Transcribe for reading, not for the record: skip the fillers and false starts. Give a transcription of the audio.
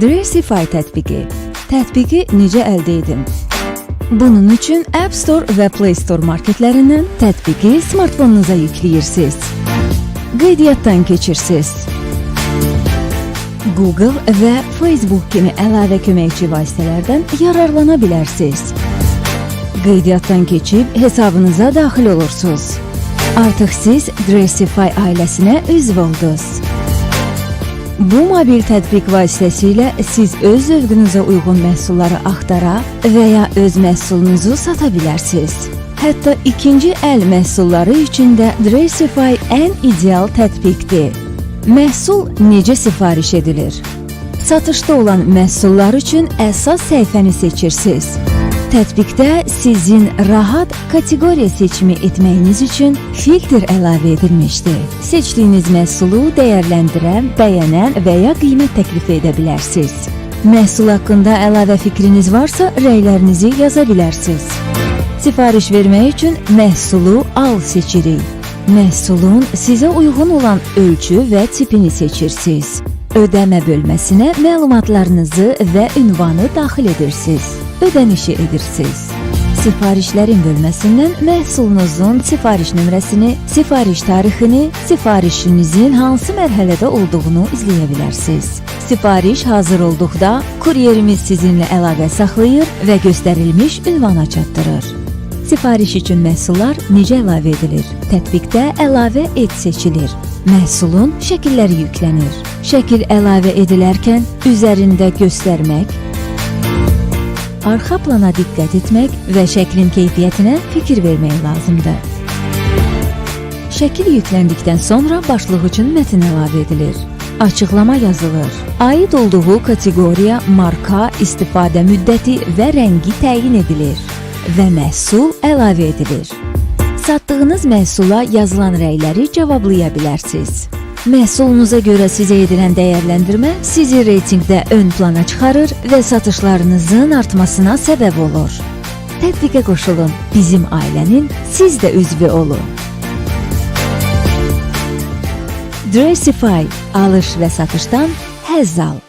Dressify tətbiqi. Tətbiqi necə əldə edim? Bunun üçün App Store və Play Store marketlərindən tətbiqi smartfonunuza yükləyirsiniz. Qeydiyyatdan keçirsiniz. Google və Facebook kimi əlavə köməkçi vasitələrdən yararlana bilərsiniz. Qeydiyyatdan keçib hesabınıza daxil olursunuz. Artıq siz Dressify ailəsinə üzv oldunuz. Bu mobil tətbiq vasitəsilə siz öz zövqünüzə uyğun məhsulları axtara və ya öz məhsulunuzu sata bilərsiniz. Hətta ikinci əl məhsulları üçün də Dressify ən ideal tətbiqdir. Məhsul necə sifariş edilir? Satışda olan məhsullar üçün əsas səhifəni seçirsiniz. Tətbiqdə sizin rahat kateqoriya seçimi etməyiniz üçün filtr əlavə edilmişdir. Seçdiyiniz məhsulu dəyərləndirən, bəyənən və ya qiymət təklif edə bilərsiniz. Məhsul haqqında əlavə fikriniz varsa, rəylərinizi yaza bilərsiniz. Sifariş vermək üçün məhsulu al seçirik. Məhsulun sizə uyğun olan ölçü və tipini seçirsiniz. Ödəmə bölməsinə məlumatlarınızı və ünvanı daxil edirsiniz. Ödənişi edirsiniz. Sifarişlərin bölməsindən məhsulunuzun sifariş nömrəsini, sifariş tarixini, sifarişinizin hansı mərhələdə olduğunu izləyə bilərsiniz. Sifariş hazır olduqda kuryerimiz sizinlə əlaqə saxlayır və göstərilmiş ünvana çatdırır. Sifariş üçün məhsullar necə əlavə edilir? Tətbiqdə əlavə et seçilir. Məhsulun şəkilləri yüklənir. Şəkil əlavə edilərkən üzərində göstərmək, arxa plana diqqət etmək və şəklin keyfiyyətinə fikir vermək lazımdır. Şəkil yükləndikdən sonra başlıq üçün mətn əlavə edilir. Açıqlama yazılır. Aid olduğu kateqoriya, marka, istifadə müddəti və rəngi təyin edilir və məhsul əlavə edilir. Satdığınız məhsula yazılan rəyləri cevablaya bilərsiniz. Məhsulunuza görə sizə edilən dəyərləndirmə sizi reytinqdə ön plana çıxarır və satışlarınızın artmasına səbəb olur. Tətbiqə qoşulun. Bizim ailənin siz də üzvü olun. Dressify alış və satışdan həzz al.